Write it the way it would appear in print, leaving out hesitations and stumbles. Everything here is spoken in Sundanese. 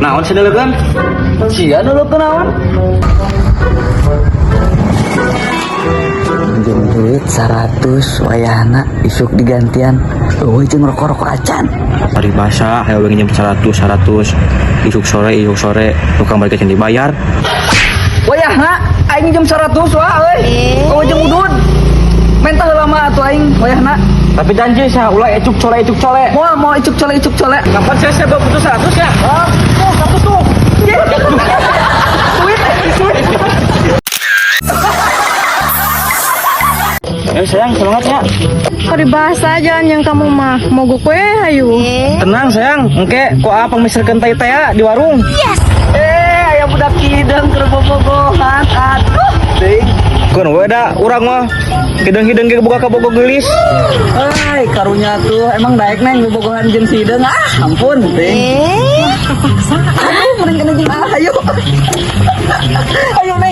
Naon sih kan? Sia dulu kenaon? Minjem duit 100 wayahna isuk digantian. Eueuh jeung rokok-rokok acan. Paribasa hayo nginjem 100 100 isuk sore tukang balik can dibayar. Wayahna aing jam 100 wah euy. Eueuh jeung udud. Menta heula mah atuh aing wayahna. Tapi janji sah ulah ecuk cole ecuk cole. Moal mau icuk cole icuk cole. Kapan saya butuh 100 ya? Oh, 100 tuh. Duit, duit. Eh sayang semangat ya. Paribasa jalan yang kamu mah mogok we hayu. Tenang sayang, engke kok apa misalkan tai teh di warung. Eh, aya budak hidung keur bobogohan. Aduh, teuing. Keun we da urang mah hidung-hidung ge boga kabogo geulis. Hai, karunya tuh emang daek neng bobogohan jeung si hideung ah, ampun teuing. Kapaksa. Aduh, mending kena jeung ah, ayo. Ayo neng.